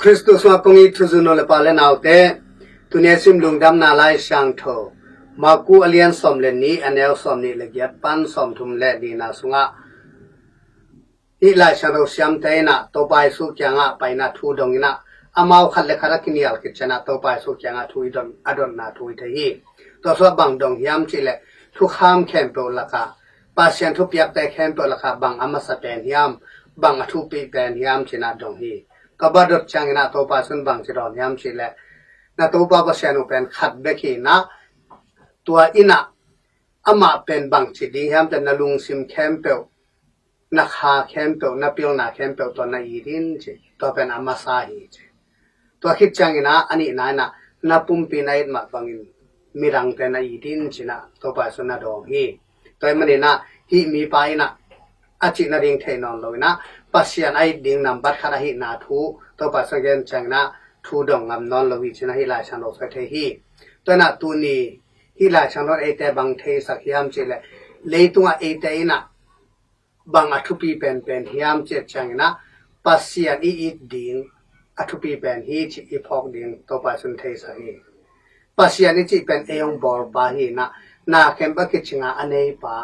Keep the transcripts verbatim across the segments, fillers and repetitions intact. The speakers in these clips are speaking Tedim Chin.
Khristu sungah kong it thuzui nu le pa le naute, tuni a sim Lungdamna Lai Siangtho Marku a lian sawm le nih, a neu sawm nih le giat pan sawm thum le nihna sungah hih Lai Siangtho siamte in ah Topa Jesu kiangah paina thu dong in ah, amau khat le khat a kinial khit ciangin ah Topa Jesu kiangah thu i don, a dotna thu i thei hi. Tua sungah bang dong hiam cih leh, thukham khempeuh lakah, Pasian thupiakte khempeuh lakah bang a masa pen hiam, bang a thupi pen hiam ci-in ah dong hi. Tua bang dot ciangin ah Topa Jesu in bang ci dawn hiam cih leh, na Topa Pasian uh pen khat bek hi in ah, tua in ah amah pen bang ci ding hiam cih leh, na lungsim khempeuh, na kha khempeuh, na pilna khempeuh tawh na it in ci. Tua pen a masa hi ci. Tua khit ciangin ah a nihna in ah, na pumpi na it mah bangin midangte na it in ci-in ah Topa Jesu in ah dawng hi. Tua ahih manin ah hih mipa in ah a cihna ding thei nawn lo in ah, Pasian a it ding nambat khat ahihna thu Topa Jesu in a gen ciangin ah thu dong ngam nawn lo hi ci-in ah hih Lai Siangtho sung thei hi. Tua in ah tuni hih Lai Siangtho in eite bang theisak hiam cih leh, leitungah eite in ah bang a thupi penpen hiam cih ciangin ah, Pasian i it ding a thupi pen hi cih i phawk ding Topa Jesu in theisak hi. Pasian i cih pen ei hong bawlpa hi in ah, na khempeuh a kicing a a neipa,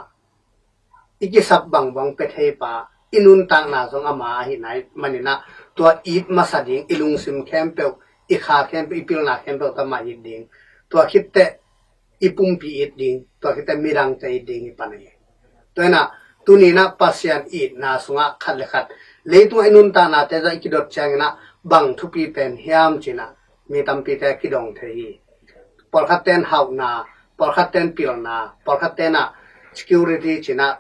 i kisap bangbang pia theipa, i nuntakna zong ama ahihna ahih manin ah, tua it masa ding, i lungsim khempeuh, i kha khempeuh, i pilna khempeuh tawh amah it ding. Tua khit teh i pumpi it ding, tua khit teh midangte it ding hi pan hi. Tua in ah tuni in ah Pasian itna sungah khat le khat, leitungah i nuntaknate zong i kidot ciangin ah bang thupi pen hiam ci-in ah mi tampite kidong thei hi. Pawlkhatte in hauhna, pawlkhatte in pilna, pawlkhatte in ah security ci-in ah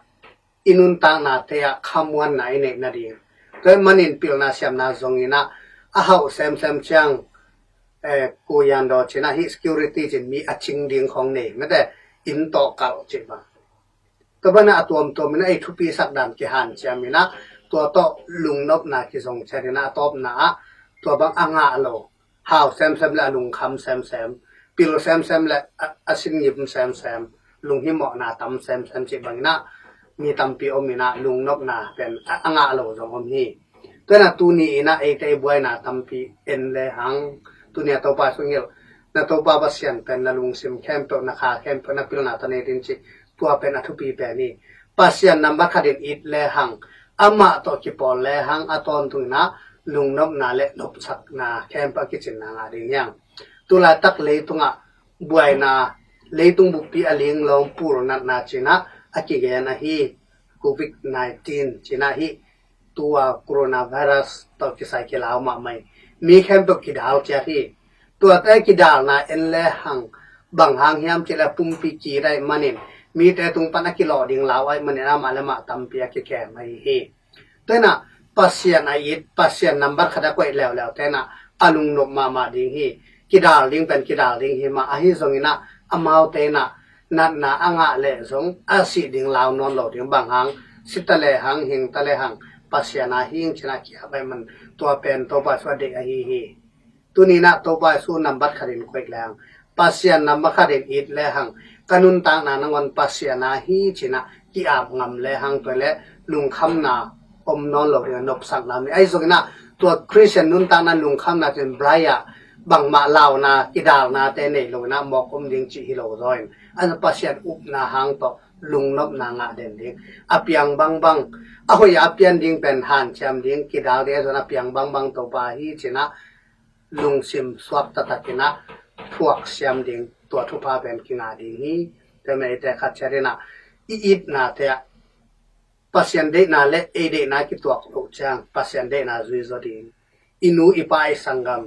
i nuntaknate ah khamuanna i neih nading. Tua ahih manin pilna siamna zong in ah, a hauh semsem ciang, eh, kuyandaw ci-in ah hih security ci-in mi a cing ding khong nei, mate, inn tawh kalh cih bang. Tua bang in ah a tuamtuam in ah ei thupisak dan kihanciam in ah, tua tawh lungnopna kizong ciat in ah, a tawpna ah tua bang a ngah lo, hau semsem le a lungkham semsem, pil semsem le a, a sinngim semsem, lunghimawhna tam semsem cih bang in ah mi tampi om in ah, lungnopna pen a, a ngah lo zong om hi. Tua in ah tuni in ah eite i buaina tampi en lehang, tuni a Topa Jesu in, na Topa Pasian pen na lungsim khempeuh, na kha khempeuh, na pilna tawh na it in ci. Tua pen a thupi pen hi. Pasian nambat khat in it lehang, amah tawh kipawl lehang, a tawntung in ah lungnopna le nopsakna khempeuh a kicinna ngah ding hi hang. Tulaitak leitungah buaina, leitung buppi a linglawng pulnatna ci-in ah a kigen ahi, covid nineteen ci-in ah hih tua coronavirus tawh kisai kilau mahmah hi. Mi khempeuh kidal ciat hi. Tuate kidalna en lehang, bang hang hiam cih leh pumpi kidal ahih manin, mite tung pan a kilawh ding lau ahih manin amah le amah tampi a kikem ahi hi. Tua in ah Pasian a it, Pasian nambat khat a koih leuleu te in ah a lungnop mahmah ding hi. Kidal ding pen kidal ding hi mah, ahi zongin ah amaute in ah natna a ngah leh zong a sih ding lau nawn lo ding, bang hang, si ta lehang, hing ta lehang, Pasian a hing ci-in ah ki-ap ahih man, tua pen Topa Jesu a deih ahi hi. Tuni in ah Topa Jesu nambat khat in koih lehang, Pasian nambat khat in it lehang, ka nuntakna nangawn Pasian a hi ci-in ah ki-ap ngam lehang, tua leh lungkhamna om nawn lo ding, nopsakna om ding. Ahi zongin ah tua Christian nuntakna lungkhamna ci-in bright ah bangmah launa, kidalnate nei lo in ah mawk om ding cih hi lo zaw in, a Pasian upna hang tawh lungnopna ngah den ding. A piang bangbang, a hoih a pian ding pen hanciam ding, kidal ding, ahi zongin a piang bangbang Topa hi ci-in ah lungsim suak taktak in ah thuak siam ding, tua thupha pen kingah ding hi. Tua ahih manin eite khat ciat in ah i itnate ah Pasian deihna le ei deihna kituak loh ciang, Pasian deihna zui zaw ding. I nu, i pa, i sanggam,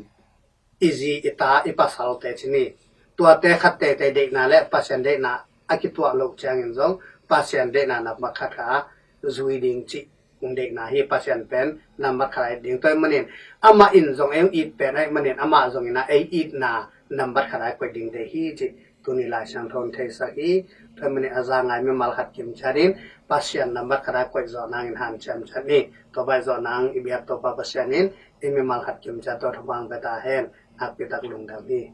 i zi, i ta, i pasalte ci ni, tuate khat teitei deihna le Pasian deihna a kituak loh ciangin zong Pasian deihna nambat khat kha zui ding cih hong deihna hi. Pasian pen nambat khat a it ding. Tua ahih manin amah in zong ei hong it pen ahih manin amah zong in ah ei itna nambat khat a koih ding deih hi cih tuni Lai Siangtho in theisak hi. Tua ahih manin a za ngai mimal khat kim ciat in Pasian nambat khat a koih zawh nangin hanciam ciat ni. Tua bang zawh nang i biak Topa Pasian in ei mimal khat kim ciat tawh thupha hong pia ta hen. Nakpi tak lungdam hi.